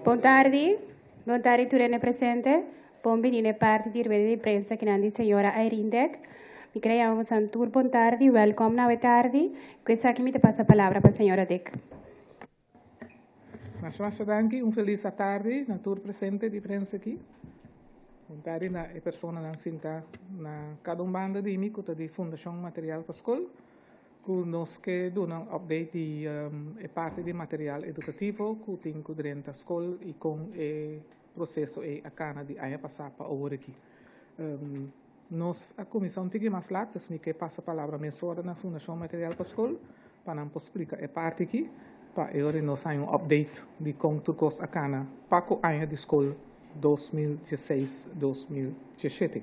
Bon tardi. Bon tardi tur hende presente. Bon bini na e parti di rueda di prensa kinan di señora Irene Dek. Mi kere yama boso tur bon tardi, welkom na awe tardi. Ku esaki mi ta pasa palabra pa señora Dek. Masha masha danki, un felis atardi na tur presente di prensa aki. Bon tardi na e personanan sinta na kada un banda di mi ku ta di Fundashon Material pa Skol. Ku nos ke duna un update di e parti di material edukativo ku tin ku drenta skol i kon e proseso ei a kana di aña pasá pa awor aki. Nos a kuminsá un tiki mas lat, dus mi ke pasa palabra mesora na Fundashon Material pa Skol pa nan por splika e parti aki pa e ora nos haña un update di kon tur kos a kana pa ku aña di skol 2016, 2017.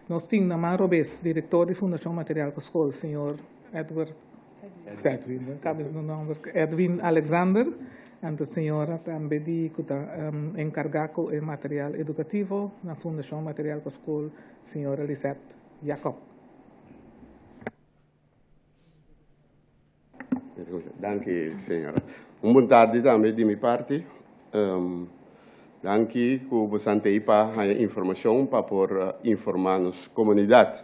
Nos tin na man robes direktor di Fundashon Material pa Skol, señor Edward, Edwin, Edwin Alexander, anto señora tambe di ku ta enkargá ku e material edukativo na Fundashon Material pa Skol, señora Lisette Jacob. Danki señora. Un bon tardi tambe di mi parti. Danki ku bosan ta ei pa haña informashon pa por informá nos komunidat.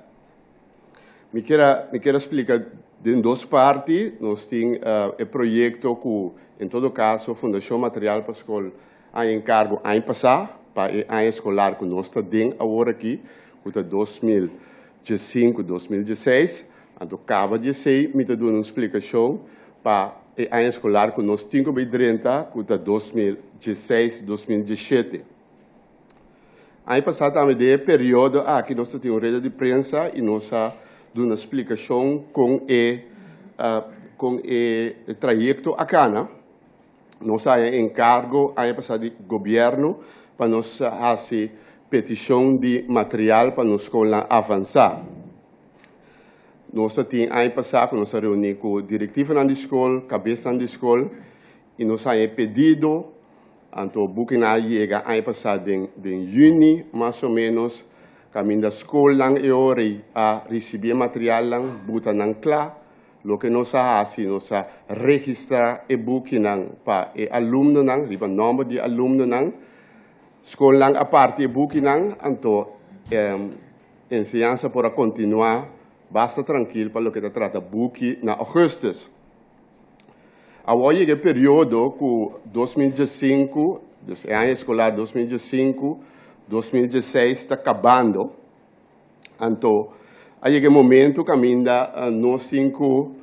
Mi kier a mi kier a splika den dos parti. Nos tin e proyekto ku en todo kaso Fundashon Material pa Skol a enkargo aña pasá pa e aña eskolar ku nos ta den awor aki ku ta 2015, 2016. Anto kaba di esei mi ta duna un splikashon pa e aña eskolar ku nos tin ku bai drenta ku ta 2016, 2017. Aña pasá tambe den e periodo aki nos ta tin un reda di prensa i nos a duna splikashon kon e kon e trayekto a kana. Nos a haña enkargo aña pasá di gobièrnu pa nos hasi petishon di material pa nos skolnan avansá. Nos ta tin aña pasá ku nos a reuní ku direktivonan di skol, kabesnan di skol i nos haña e pedido, anto bukinan a yega aña pasá den den yüni mas o ménos, kaminda skolnan e ora ei a risibí e materialnan, buta nan kla. Loke nos a hasi, nos a registrá e bukinan pa e alumnonan, riba nòmber di e alumnonan. Skolnan a parti e bukinan, anto Enseñansa por a kontinuá basta trankil pa loke ta trata buki na ougùstùs. Awor yega e periodo ku 2015, dus e aña eskolar 2015, 2016 ta kabando, anto a yega e momento kaminda nos tin ku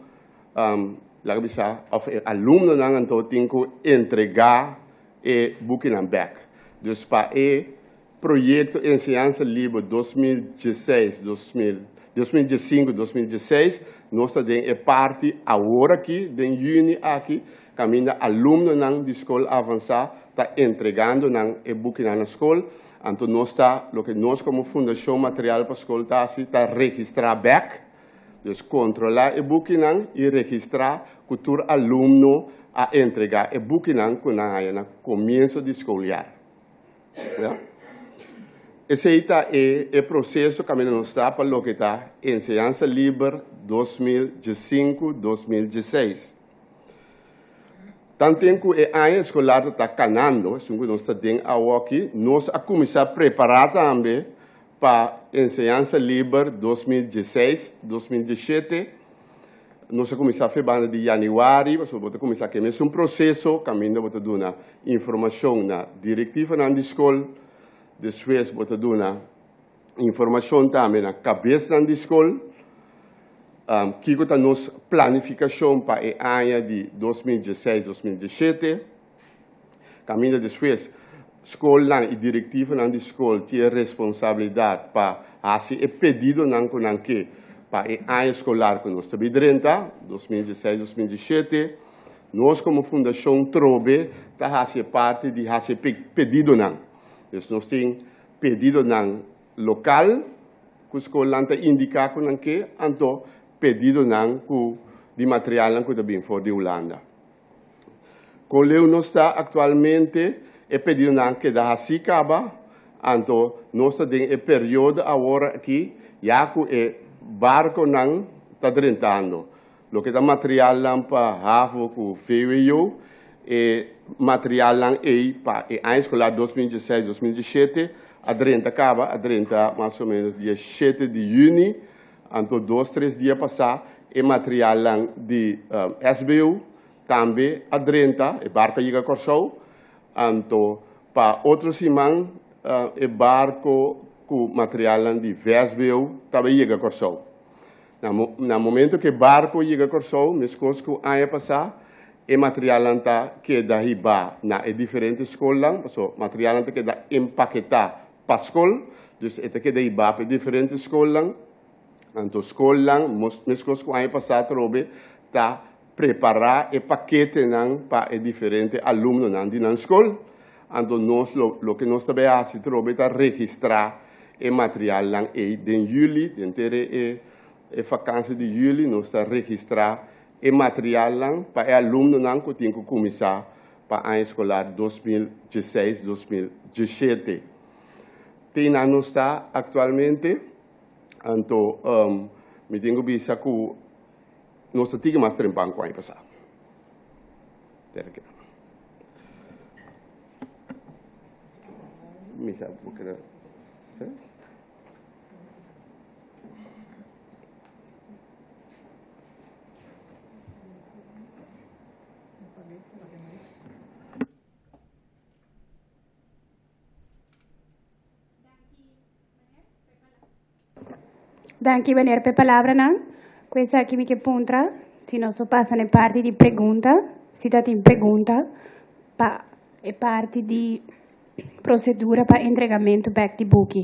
laga bisa òf e alumnonan anto tin ku entregá e bukinan bèk. Dus pa e Proyekto Enseñansa Liber 2016, 2015, 2016, nos ta den e parti awor aki, den yüni aki, kaminda alumnonan di skol avansá ta entregando nan e bukinan na skol. Anto nos ta, loke nos komo Fundashon Material pa Skol ta hasi, ta registrá bèk, dus kontrolá e bukinan i registrá ku tur alumno a entregá e bukinan ku nan haña na komienso di skoljaar. Ya. Esei ta e e proseso kaminda nos ta pa loke ta Enseñansa Liber 2015, 2016. Tanten ku e aña eskolar ta ta kanando, esun ku nos ta den awoki, nos a kuminsá prepará tambe pa Enseñansa Liber 2016, 2017. Nos a kuminsá fe banda di yanüari, pasobra bo ta kuminsá ku e mesun proseso kaminda bo ta duna informashon na direktivanan di skol, despues bo ta duna informashon tambe na kabesnan di skol, kiko ta nos planifikashon pa e aña di 2016, 2017. Kaminda despues skolnan i direktivanan di skol tin e responsabilidat pa hasi e pedidonan ku nan ke pa e aña eskolar ku nos ta bin drenta, 2016, 2017. Nos komo fundashon trobe ta hasi e parti di hasi e pedidonan. Dus nos tin pedidonan lokal ku skolnan ta indiká ku nan ke, anto pedidonan ku di materialnan ku ta bin for di Hulanda. Kon leu nos ta aktualmente, e pedidonan keda hasí kaba, anto nos ta den e periodo awor aki ya ku e barkonan ta drentando. Loke ta materialnan pa havo ku VWO. E materialnan ei pa e aña eskolar 2016, 2017 a drenta kaba, a drenta mas o ménos dia shete di yüni, anto dos tres dia pasá e materialnan di SBO tambe a drenta, e barko a yega Kòrsou, anto pa otro siman e barko ku materialnan di VSBO ta bai yega Kòrsou. Na na momento ku e barko yega Kòrsou, meskos ku aña pasá, e materialnan ta keda hibá na e diferente skolnan, pasobra materialnan ta keda empaketá pa skol, dus e ta keda hibá pa e diferente skolnan. Anto skolnan, meskos ku aña pasá atrobe, ta prepará e paketenan pa e diferente alumnonan di nan skol. Anto nos lo loke nos ta bai hasi atrobe ta registrá e materialnan ei den yüli, denter e e fakansi di yüli nos ta registrá e materialnan pa e alumnonan ku tin ku kuminsá pa aña eskolar 2016, 2017. Te nan nos ta aktualmente, anto mi tin ku bisa ku nos ta tiki mas trempan ku aña pasá. Terke. Mi sa bo kere. Danki meneer p'e palabranan. Ku esaki mi ke puntra si nos por pasa na e parti di pregunta, si ta tin pregunta pa e parti di prosedura pa entregamentu bèk di buki.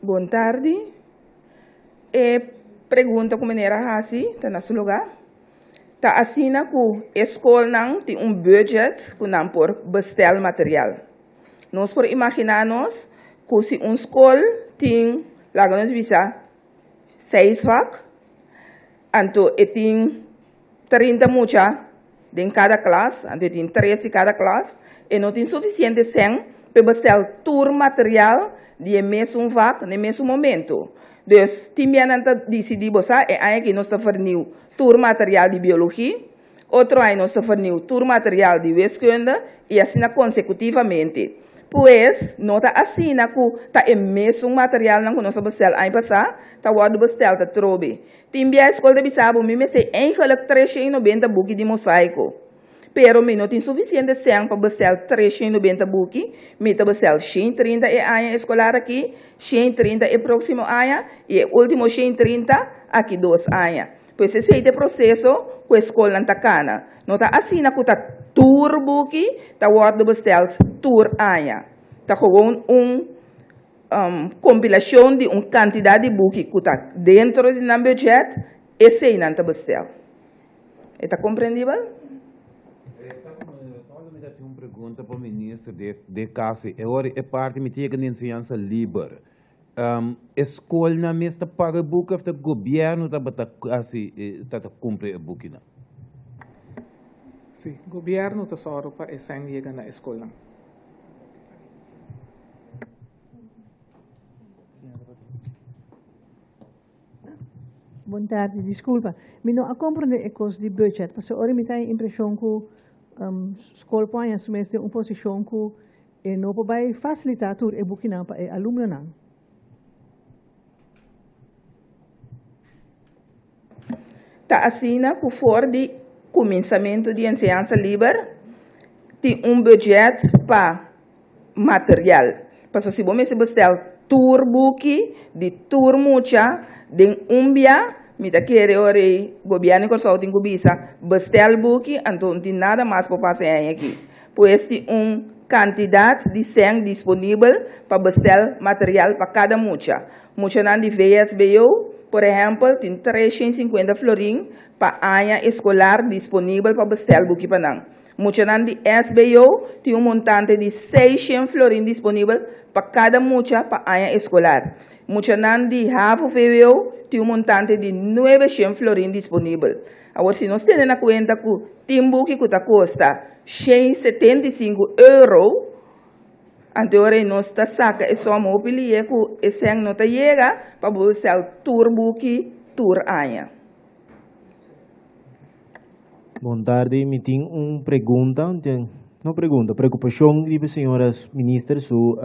Bon tardi. E pregunta ku meneer a hasi ta na su lugá. Ta asina ku e skolnan tin un budget ku nan por bestel material. Nos por imaginá nos ku si un skol tin, laga nos bisa, seis vak, anto e tin 30 mucha den kada klas, anto e tin tres di kada klas, e no tin sufisiente sèn pa e bestel tur material di e mesun vak na e mesun momento. Dus, tin bia nan ta disidí, bo sa, e aña aki nos ta verniu tur material di biologi, otro aña nos ta verniu tur material di wiskunde, i asina konsekutivamente. Pues, no ta asina ku ta e mesun materialnan ku nos a bestel aña pasá ta wòrdu bestel ta trobe. Tin bia e skol ta bisa bo, Mi mester eigenlijk 390 buki di mosaiko. Pero mi no tin sufisiente sèn pa bestel 390 buki. Mi ta bestel 130 e aña eskolar aki, 130 e próksimo aña i e último 130 aki dos aña. Pues esei ta e proseso ku e skolnan ta kana. No ta asina ku ta tur buki ta wòrdu bestèld tur aña. Ta gewoon un kompilashon di un kantidat di buki ku ta dentro di nan budget, esei nan ta bestèl. E ta komprendibel? Mi ta tin un pregunta pa minister de kasi. E ora e parti mi ta yega di enseñansa liber. E skolnan mes ta paga e buki of ta gobièrnu tabata hasi ta ta kumpra e bukinan? Sí, gobièrnu ta sòru pa e sèn yega na e skolnan. Bon tardi, disculpa. Mi no a comprende e cos di budget, pasobra ora mi ta e impresion cu school por haña su mes den un posicion cu e no por bay facilita tur e bukinan pa e alumnonan. Ta asina cu for di cuminsamentu di enseñansa liber tin un budget pa material. Paso si bo mester bestel tur buki di tur mucha den un bia, mi ta kere ora ei Gobièrnu di Kòrsou tin ku bisa, bestel buki anto no tin nada mas por pasa e aña aki. Pues tin un kantidat di sèn disponibel pa bestel material pa kada mucha. Muchanan di VSBO, por ehèmpel, tin 350 florin pa aña eskolar disponibel pa bestel buki pa nan. Muchanan di SBO tin un montante di 600 florin disponibel pa kada mucha pa aña eskolar. Muchanan di Havo-VWO tin un montante di 900 florin disponibel. Awor si nos tene na kuenta ku tin buki ku ta kosta 175 euro, anto ora ei nos ta saka e sòm hopi lihe ku e sèn no ta yega pa bo sèl tur buki tur aña. Bon tardi, mi tin un pregunta, no pregunta, preocupacion riba señora minister su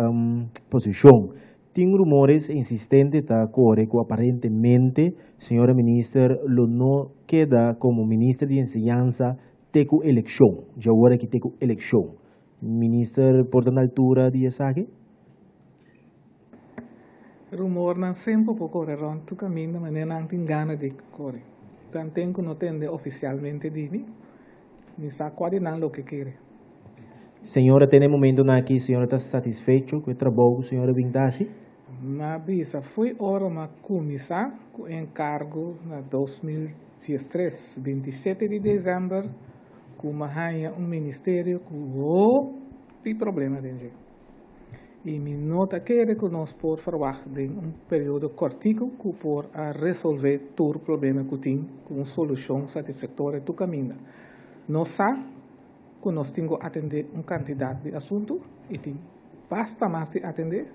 posicion. Tin rumores insistente ta core cu aparentemente señora minister lo no keda como minister di enseñansa te cu eleccion, dje awor aki te cu eleccion. Minister por ta na altura di esaki? Rumornan semper por core rond tur caminda manera nan tin gana di core. Tanten cu no tende oficialmente di mi, mi sa cua di nan loke kere. Señora te na e momentonan aki, señora ta satisfecho cu e trabou cu señora bin ta haci? M'a bisa fo'i ora m'a cuminsa cu e encargo na 2013, 27 di december, cu m'a haya un ministerio cu hopi problema den dje. Y mi no ta kere cu nos por verwacht den un periodo cortico cu por a resolve tur problema cu tin cu un solucion satisfactorio tur caminda. Nos sa cu nos tin cu atende un cantidad di asunto y tin basta mas di atende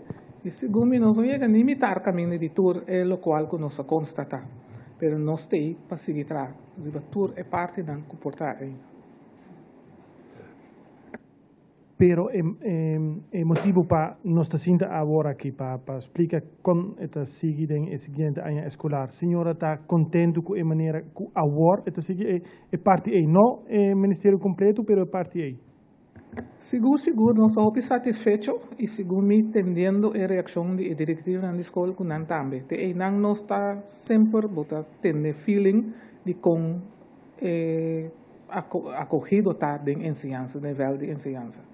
y segun mi nos no yega ni mitar caminda di tur e locual cu nos a constata, pero nos t'ey pa sigui traha riba tur e partinan cu por traha ainda. Pero e motibo pa nos ta sinta awor aki pa splica con e ta sigui den e siguiente aña escolar. Señora ta contento cu e manera cu awor e ta sigui e parti ey, no e ministerio completo, pero e parti ey? Sigur, sigur, nos ta hopi satisfecho y segun mi tendiendo e reaccion di e directivanan di scol cu nan tambe. Te eynan nos ta semper bo ta tende feeling di con e acogido ta den enseñansa, nivel di enseñansa.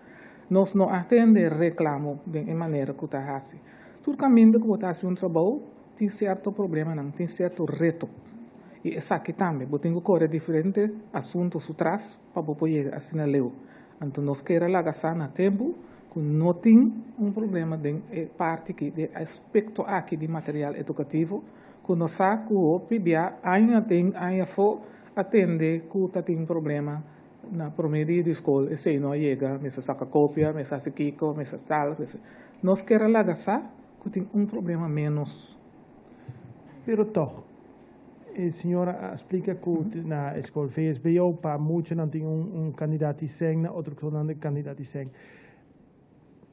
Nos no a tende reclamo den e manera cu ta haci. Tur caminda cu bo ta haci un trabou, tin cierto problemanan, tin cierto reto. Y esaki tambe, bo tin cu core diferente asunto su tras pa bo por yega asina leu. Anto nos kier laga sa na tempo cu no tin un problema den e parti aki, den aspecto aki di material educativo, cu nos sa cu hopi bia aña den aña afo atende cu ta tin problema na prome dia di scol, esey no a yega, mester saca copia, mester haci kico, mester tal, mester. Nos kier laga sa cu tin un problema menos. Pero toch, e señora a splica cu na scol VSBO pa muchanan tin un cantidad di sèn, na otro scolnan tin cantidad di sèn.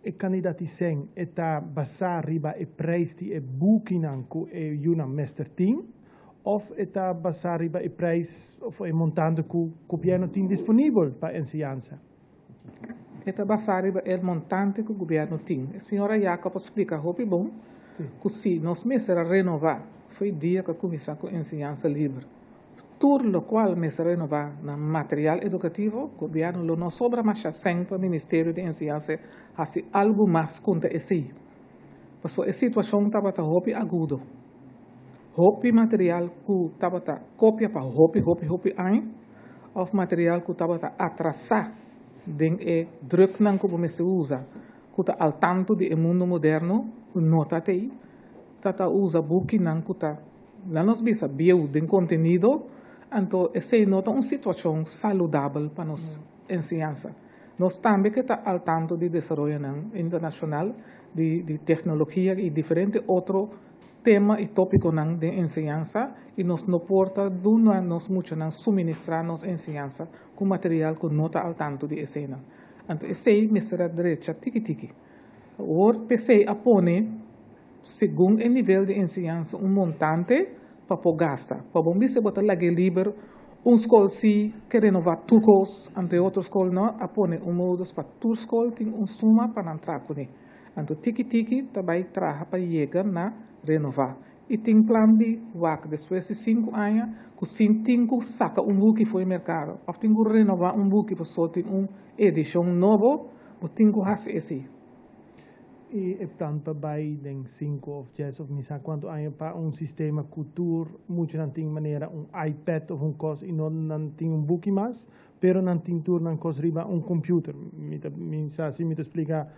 E cantidad di sèn ta basa riba e prijs di e bukinan cu e yunan mester tin, of e ta basa riba e prijs of e montante cu gobierno tin disponibel pa enseñansa? E ta basa riba e montante cu gobierno tin. Señora Jacob a splica hopi bon cu si nos mester a renova, fo'i dia cu a cuminsa cu enseñansa liber. Tur locual mester renova na material educativo, gobierno lo no sobra masha sèn pa Ministerio di Enseñansa haci algo mas contra esey. Paso e situacion tabata hopi agudo. Hopi material cu tabata copia pa hopi, hopi, hopi aña, of material cu tabata atrasa den e druknan cu bo mester usa, cu ta al tanto di e mundo moderno, cu no ta tey, ta usa bukinan cu ta, laga nos bisa, bieu den contenido, anto esey no ta un situacion saludabel pa nos enseñansa. Nos tambe cu ta al tanto di desaroyonan internacional, di tecnologia y diferente otro tema y topiconan den enseñansa, y nos no por ta duna nos muchanan suministra nos enseñansa cu material cu no ta al tanto di eseynan. Anto esey mester a drecha tiki tiki. Awor p'esey a pone, segun e nivel di enseñansa, un montante pa por gasta. Pa bo bisa bo ta lag'e liber, un scol si ke renova tur cos, ante otro scol no, a pone un modus pa tur scol tin un suma pa nan traha cune. Anto tiki tiki ta bai traha pa yega na renová. I tin plan di wak despues di sinku aña ku sin tin ku saka un buki for di merkado òf tin ku renová un buki pasobra tin un edishon nobo, bo tin ku hasi esei. I e plan pa bai den sinku òf dies òf mi sa kuantu aña pa un sistema ku tur muchanan tin manera un iPad òf un kos i no nan tin un buki mas, pero nan tin tur nan kos riba un computer. Mi ta mi sa si mi ta splika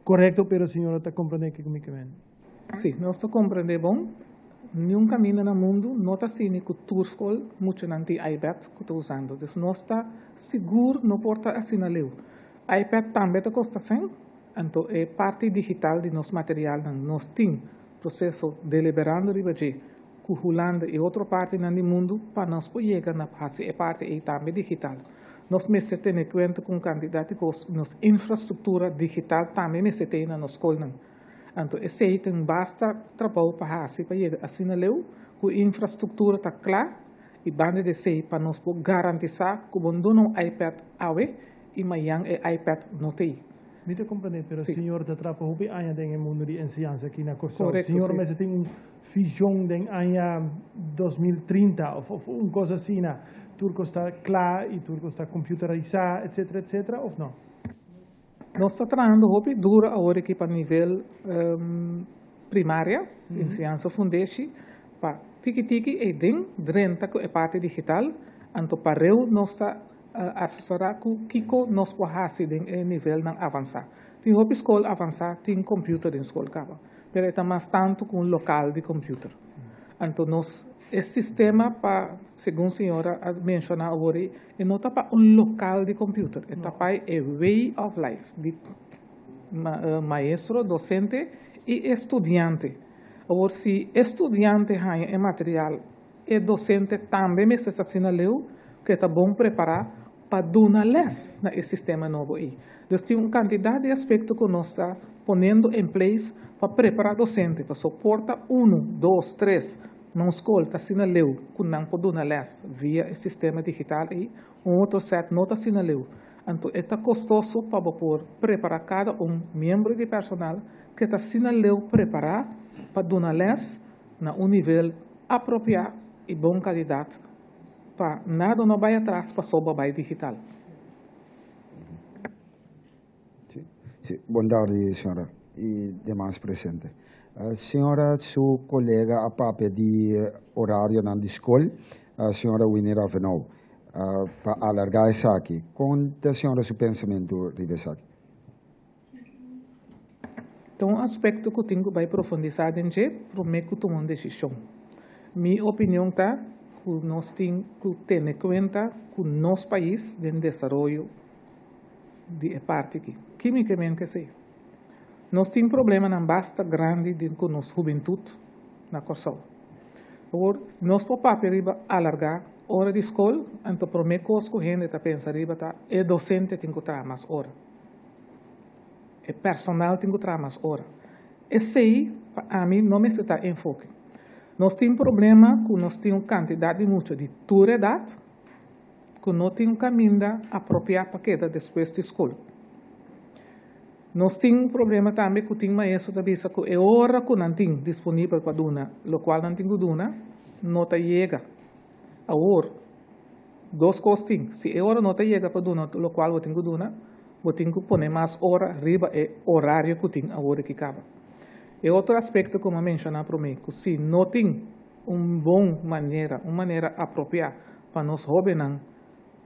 korekto pero señora ta komprendé kiko mi ke men. Sí, nos ta komprendé bon. Niun kaminda na mundu no ta asina ku tur skol muchanan tin iPad ku ta usando. Dus nos ta sigur no por ta asina leu. iPad tambe ta kosta sèn, anto e parti digital di nos materialnan nos tin proseso deliberando riba dje ku Hulanda i otro partinan di mundu pa nos por yega na hasi e parti ei tambe digital. Nos mester tene kuenta ku un kantidat di kos, nos infrastruktura digital tambe mester tei na nos skolnan. Anto esei tin basta trabou pa hasi pa yega asina leu ku infrastruktura ta kla i banda di esei pa nos por garantisá ku bo duna un iPad awe i mañan e iPad no tei. Mi ta komprendé, pero señor ta trapa hopi aña den e mundu di enseñansa aki na Kòrsou. Korekto, Señor si. mester tin un vision den aña 2030 of of un kos asina. Tur kos ta kla i tur kos ta computerisá, etcetera, etcetera, of no? Nos ta trahando hopi duro awor aki pa nivel primaria, enseñansa fundeshi, pa tiki tiki ei den drenta ku e parti digital, anto pareu nos ta asesorá ku kiko nos por hasi den e nivelnan avansá. Tin hopi skol avansá tin computer den skol kaba, pero e ta mas tantu ku un lokal di computer. Anto nos e sistema pa, segun señora a menshoná awor ei, e no ta pa un lokal di computer, e ta pa e way of life di maestro, docente i e studiante. Awor si e studiante haña e material, e docente tambe mester ta asina leu ku e ta bon prepará pa duna les na e sistema nobo ei. Dus tin un kantidat di aspekto ku nos ta poniendo en place pa prepará docente, pasobra por ta unu, dos, tres na un skol ta asina leu ku nan por duna les via e sistema digital ei, un otro sèt no ta asina leu. Anto e ta kostoso pa bo por prepará kada un miembro di personal ku ta asina leu prepará pa duna les na un nivel apropiá i bon kalidat pa nada no bai atras pasobra bai digital. Sí, bon tardi, señora i demas presente. Señora su kolega a papia di orarionan di skol, señora Winnie Ravenau, pa alargá esaki. Kon ta señora su pensamentu riba esaki? Ta un aspekto ku tin ku bai profundisá den dje promé ku tuma un desishon. Mi opinion ta ku nos tin ku tene kuenta ku nos pais den desaroyo di e parti aki. Ki mi ke men kesei? Nos tin problemanan basta grandi den ku nos hubentut na Kòrsou. Awor, si nos por papia riba alargá ora di skol, anto promé kos ku hende ta pensa riba ta e dosente tin ku traha mas ora. E personal tin ku traha mas ora. Esei pa ami no mester ta enfoke. Nos tin problema ku nos tin un kantidat di mucha di tur edat ku no tin un kaminda apropiá pa keda despues di skol. Nos tin un problema tambe ku tin maestro ta bisa ku e ora ku nan tin disponibel pa duna lokual nan tin ku duna no ta yega. Awor, dos kos tin, si e ora no ta yega pa duna lokual bo tin ku duna, bo tin ku pone mas ora riba e orario ku tin awor aki kaba. E otro aspekto ku mi a menshoná promé, ku si no tin un bon manera, un manera apropiá pa nos hóbennan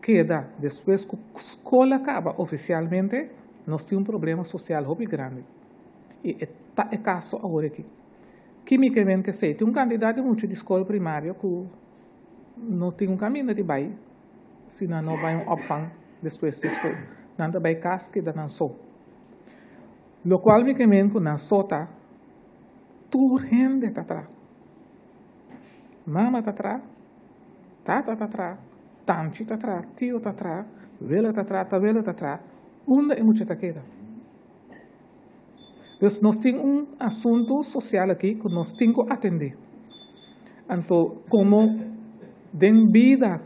keda despues ku skol a kaba ofisialmente, nos tin un problema sosial hopi grandi. I e ta e kaso awor aki. Kimikamente esei tin un kantidat di mucha di skol primario ku no tin un kaminda di bai si nan no bai un opvang despues di skol. Nan ta bai kas keda nan so. Lokual mi ke men ku nan so ta tur hende ta tra. Mama ta tra, tata ta tra, tanchi ta tra, tio ta tra, wela ta tra, tawela ta tra. Unda e mucha ta keda? Dus nos tin un asuntu sosial aki ku nos tin ku atendé. Anto komo den bida,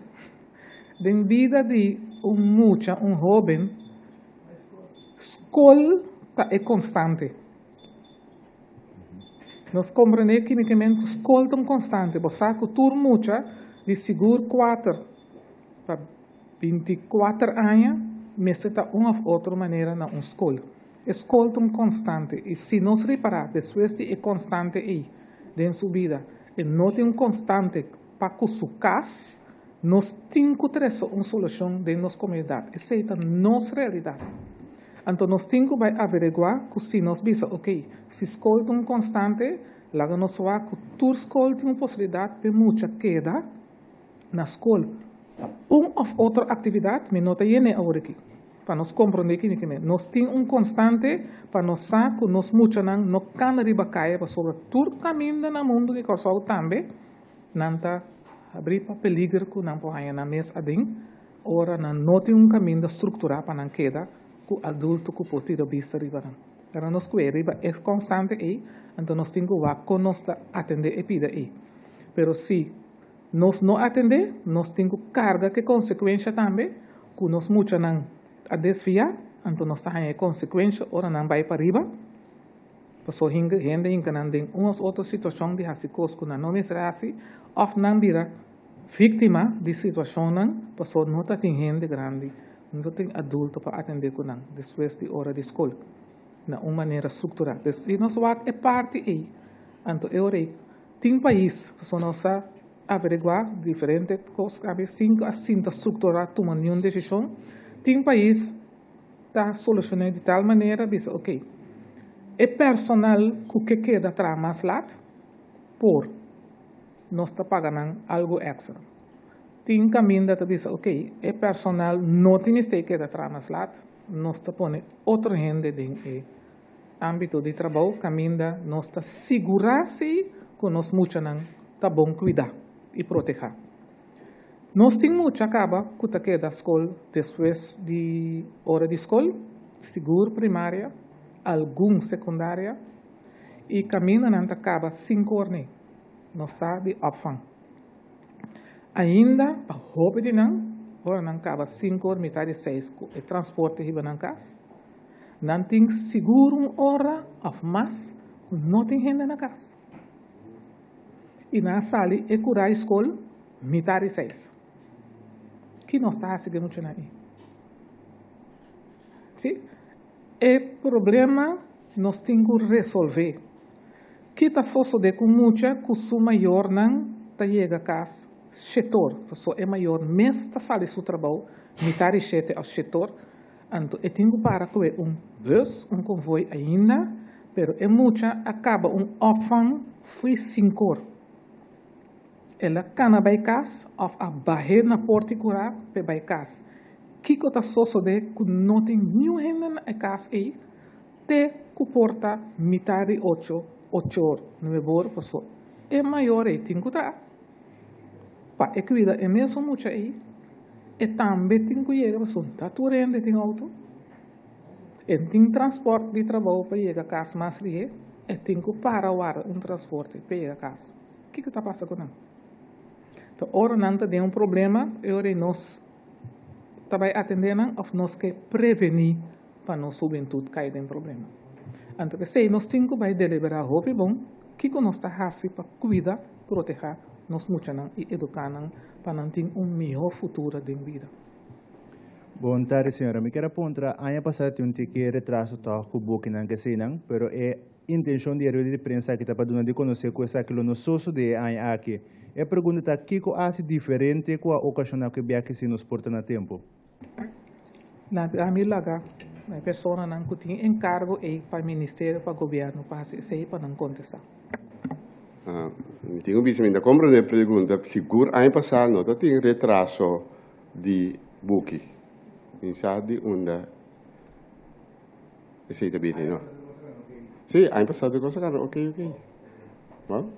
den bida di un mucha, un hóben, skol ta e konstante. Nos komprondé kimikamente ku skol ta un konstante. Bo sa ku tur mucha di sigur 4 pa 24 aña mester ta un òf otro manera na un skol. E skol ta un konstante i si nos ripará despues di e konstante ei den su bida e no tin un konstante pa ku su kas, nos tin ku trese un solushon den nos komunidat. Esei ta nos realidat. Anto nos tin ku bai averiguá ku si nos bisa ok, si skol ta un konstante, laga nos wak ku tur skol tin un posibilidat pa e mucha keda na skol pa un òf otro aktividat, mi no ta yen'é awor aki, pa nos komprondé kiko mi ke. Nos tin un konstante pa nos sa ku nos muchanan no kana riba kaya pasobra tur kaminda na mundu di Kòrsou tambe nan ta habrí pa peliger ku nan por haña nan mes aden ora nan no tin un kaminda strukturá pa nan keda ku adulto ku por tira bista riba nan. Pero nos kue riba e konstante ei, anto nos tin ku wak kon nos ta atendé e pida ei. Pero si nos no atendé, nos tin ku karga ku e konsekuensha tambe ku nos muchanan a desviá, anto nos ta haña e konsekuensha ora nan bai pariba. Pasobra hende hinka nan den un òf otro situashon di hasi kos ku nan no mester hasi òf nan bira víktima di situashonnan pasobra no ta tin hende grandi, no ta tin adulto pa atendé ku nan despues di ora di skol na un manera strukturá. Pues si nos wak e parti ei, anto e ora ei tin pais pasobra nos a averiguá diferente kos a bes tin ku a sinta strukturá tuma niun desishon. Tin pais ta solushoné di tal manera bisa ok e personal ku ke keda traha mas lat por nos ta paga nan algu èkstra. Tin kaminda ta bisa ok e personal no tin mester keda traha mas lat, nos ta pone otro hende den e ámbito di trabou kaminda nos ta sigurá si ku nos muchanan ta bon kuidá i protehá. Nos tin mucha kaba ku ta keda skol despues di ora di skol, sigur primaria, algun sekundaria, i kaminda nan ta kaba sinku or nei. Nos sa di opvang. Ainda pa hopi di nan, ora nan kaba sinku or mitad di seis ku e transporte hiba nan kas, nan tin sigur un ora òf mas ku no tin hende na kas. I nan a sali e kura e skol mitar di seis. Ki nos ta hasi ku e muchanan ei? Si, e problema nos tin ku resolvé. Ki ta sosodé ku mucha ku su mayornan ta yega kas shetor, pasobra e mayor mes ta sali su trabou mitar di shete òf shetor, anto e tin ku para ku e un bus, un konvoi ainda, pero e mucha a kaba un opvang fui sinkor. El a kana bai kas òf a bah'é na port'i kurá p'e bai kas. Kiko ta sosodé ku no tin niun hende na e kas ei te ku por ta mitar di ocho, ochor, nuebor paso e mayor ei tin ku traha pa e kuida e mesun mucha ei. E tambe tin ku yega paso ta tur hende tin outo. E tin transpòrt di trabou pa yega kas mas lihé, e tin ku para warda un transporte pa yega kas. Kiko ta pasa ku nan? Ta ora nan ta den un problema, e ora ei nos ta bai atendé nan òf nos ke prevení pa nos hubentut kai den problema. Anto p'esei nos tin ku bai deliberá hopi bon kiko nos ta hasi pa kuida, protehá nos muchanan i eduká nan pa nan tin un mihó futuro den bida. Bon tardi señora, mi kier a puntra, aña pasá tin un tiki retraso tòg ku bukinan keseinan, pero e Intencion di e rueda di prensa aki ta pa duna di conoce cu esaki lo no sosode e aña aki. E pregunta ta kico a haci diferente cu a ocasiona cu e biahe si nos por ta na tempo? Na ami laga na e personanan cu tin encargo ey pa ministerio pa gobierno pa haci esey pa nan contesta. Mi tin cu bisa mi ta comprende e pregunta, sigur aña pasa no ta tin retraso di buki, mi sa di unda. Esei ta bini, no? Sí, aña pasado e cosa gana, ok, ok. Bon.